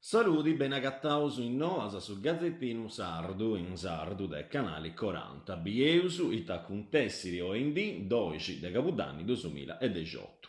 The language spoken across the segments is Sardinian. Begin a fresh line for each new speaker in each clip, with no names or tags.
Saludi, beni agataus in Noas, su gazetinu sardu in sardu de Canali Coranta. Bieus ita acuntessiri oindì, doixi de cabudanni dusumilla e dexiotu.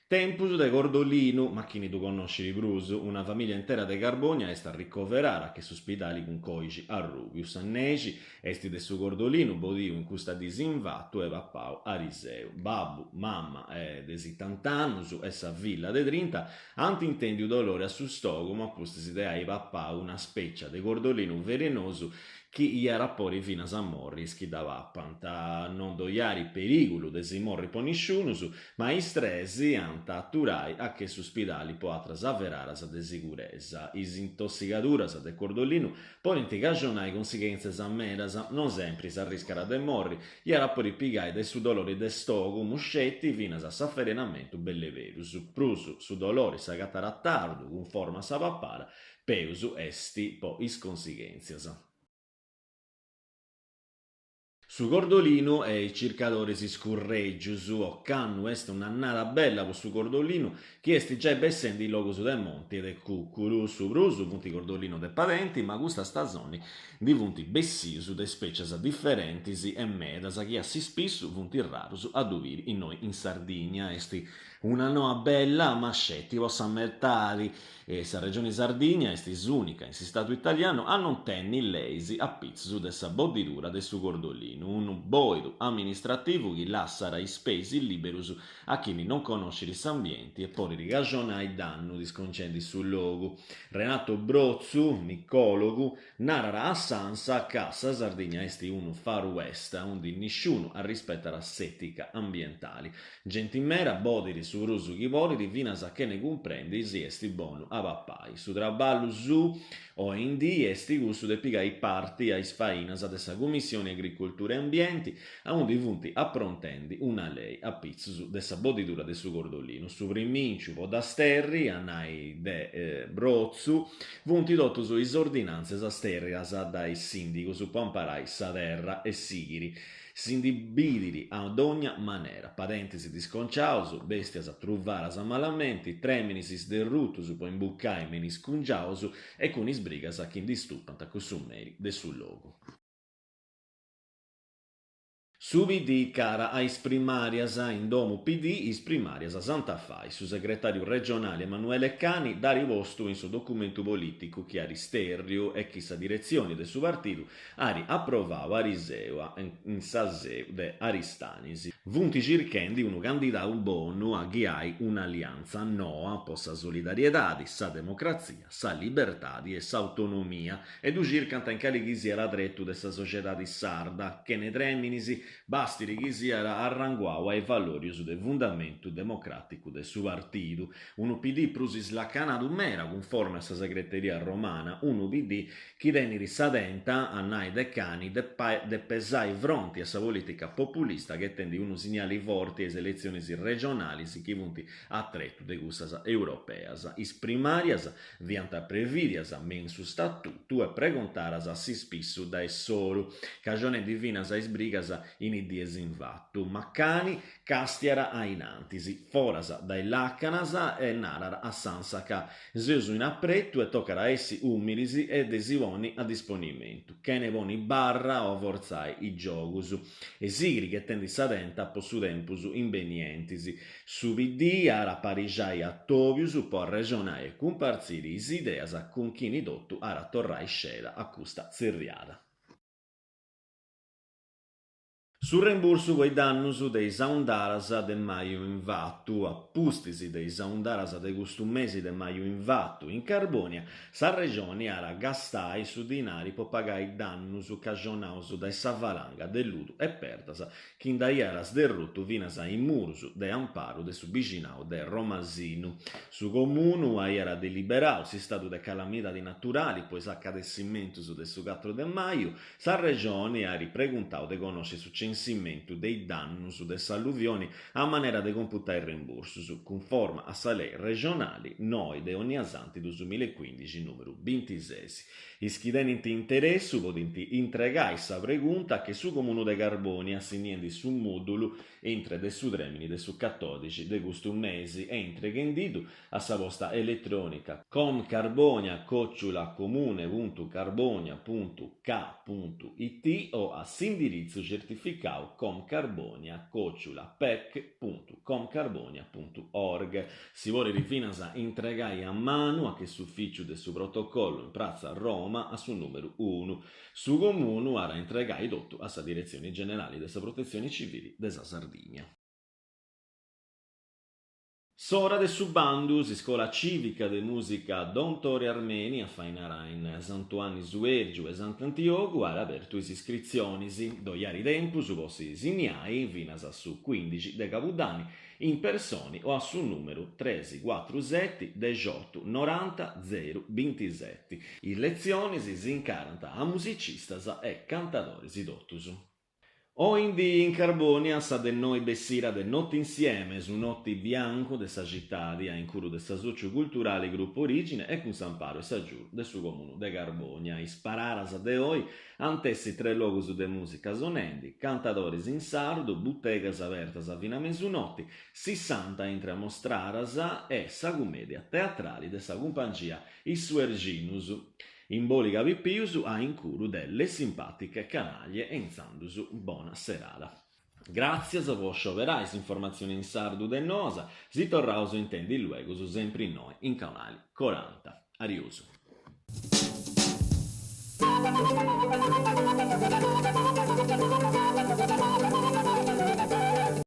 Tempus de cordolinu, ma chini ddu connoscit prus, una famìlia intera de Carbònia est arricoverara che su spidali cun coixi arrùbiu. Sa nexi est de su cordolinu bodiu in custa dis invatu e papau ariseu. Babbu, mamma de sitant'annus e sa filla de trinta ant intèndiu dolori a su stògumu a pustis de ai papau una spècia de cordolinu verenosu chi iat a podi finas a morri is chi dda papant. Non ddoi at perìgulu de si morri po nisciunus, ma is tres ant a aturai a che su spidali po atras averaras de siguresa. Is intossigaduras de cordolinu podint cajonai cunsighèntzias medas, non sempri s'arriscat de morri, iat a podi pigai de su dolori de stògumu sceti finas a s'aferenamentu bell'e berus. Prus su dolori s'agatat a tardu cunforma a sa papada, peus est po is consighèntzias. Su cordolinu e is circadoris scurrègius. Ocannu est un'annada bella po su cordolinu chi est giai bessendi in logus de monti e de cùcuru. Su prus funt cordolinu de padenti ma custa stasoni ndi funt bessius de spècias diferentis e medas chi a s'ispissu funt rarus a ddu biri innoi in Sardigna. Est una noa bella ma sceti po sa metadi E sa Regioni Sardigna est s'ùnica in s'Istadu italianu a non tenni leis a pitzus de sa boddidura de su cordolinu, unu bòidu amministrativu chi lassat is peis lìberus a chini non connoscit s'ambienti e podit cajonai dannu sconcendi su logu. Renato Brotzu, micòlogu, Narat a s'ANSA ca sa Sardigna est unu Far West aundi nisciunu arrispetat s'ètica ambientali. Genti meda bodit su prus chi podit finas chene cumprendi si est bonu a papai. Su traballu suu oindii est cussu de pigai parti a is fainas de sa Cummissioni Agricoltura e Ambienti aundi funt aprontendi una lei a pitzus de sa bodidura de su cordolinu. Su primìnciu po dda sterri, a nai de Brotzu, funt totus is ordinàntzias stèrrias dae is sìndigus po amparai sa terra e sighiri si ndi bidiri a dogna manera, padentis disconciaus, bèstias truvaras malamenti, trèminis sderrutus po imbucai me in is cungiaus e cun is brigas chi ndi stupant cun su meri de su logu. Su PD cara a is primàrias. In domu PD is primàrias s'ant a fai. Su segretàriu regionali Emanuele Cani dd'at postu in su documentu polìticu chi at stèrriu e chi sa diretzioni de su partidu at aprovau ariseu in sa seu de Aristanis. Funt circhendi unu candidau bonu a ghiai un'alliantza noa po sa solidariedadi, sa democratzia, sa libertadi e s'autonomia e ddu circant in cali chi siat tretu de sa sociedadi sarda, chene trèminis, bastit chi siat arranguau a is valòrius de fundamentu democràticu de su partidu. Unu PD prus islacanadu meda, cunforme a sa segreteria romana, unu PD chi tenit sa tenta, a nai de Cani, de pesai fronti a sa polìtica populista ghetendi unu signali forti a is eletzionis regionalis chi funt a tretu de cussas europeas. Is primàrias fiant prevìdias me in su statutu e pregontadas a s'ispissu dae Soru, cajonendi finas a is brigas in is dies invatu. Ma Cani càstiat a in antis, foras dae làcanas e narat a s'Ansa ca seus in apretu e tocat a essi ùmilis e de si ponni a disponimentu, chene ponni barra o fortzai is giogus e sighiri ghetendi sa tenta po su tempus imbenientis. Su PD at a aparixai atòbius po arrexonai e cumpartziri is ideas cun chini totu at a torrai sceda a custa tzerriada. Su rembursu po is dannus de is aundaras de maju invatu. A pustis de is aundaras de custu mesi de maju invatu in Carbònia, sa Regioni at a gastai su dinari po pagai is dannus cajonaus dae sa falanga de ludu e perdas chi nd'aiat sderrutu finas is murus de amparu de su bixinau de Romasinu. Su Comunu aiat deliberau s'istadu de calamidadi naturali po is acadessimentus de su catru de maju. Sa Regioni at preguntau de connosci su. censimentu de is dannus de s'alluvioni a manera de computai is rembursus, cunforma a sa lei regionali noi de onniasanti duusmilla e cuindixi nùmeru bintises. Is chi tenint interessu podint intregai sa pregunta che su Comunu de Carbònia assinniendi su mòdulu intre de su trèmini de su catòdixi de custu mesi e intreghendiddu a sa posta eletrònica comcarbonia còciula comune puntu carbonia puntu ca puntu it o a s'indiritzu certificau comcarbonia còciula pec puntu comcarbonia puntu org. Si podit finas intregai a manu a che s'ufìciu de su protocollu in pratza Roma a su nùmeru unu. Su Comunu at a intregai totu a sa Diretzioni Generali de sa Protetzioni Civili de sa Sardigna. S'ora de su bandu, s'iscola cìvica de mùsica Don Tore Armeni afainara in Santuanni Suèrgiu e Sant'Antiogu at abertu is iscritzionis. Ddoi at tempus po si sinniai finas a su cuìndixi de cabudanni in personi o a su nùmeru tres cuatru seti dexiotu noranta zeru bintiseti. Is letzionis s'incarant a musicistas e cantadoris totus. Oindii in Carbònia sa de noi bessida de Notinsieme, su noti biancu de sa citadi, a incuru de s'Assòtziu Culturali Gruppo Origine e cun s'amparu e s'agiudu de su Comunu de Carbònia. Is paradas de oi ant essi tres logus de mùsica sonendi, cantadoris in sardu, butegas abertas fina a mesunoti, sissanta intre amostradas e sa cumèdia teatrali de sa cumpangia Is Suerginus. Imboliga pipius a incuru de Le Simpatiche Canaglie e intzandus bona serada. Gràtzias po scioberai s'informatzioni in sardu de noas, si torraus a intendi luegus sempri innoi in Canali Coranta. Ariosu.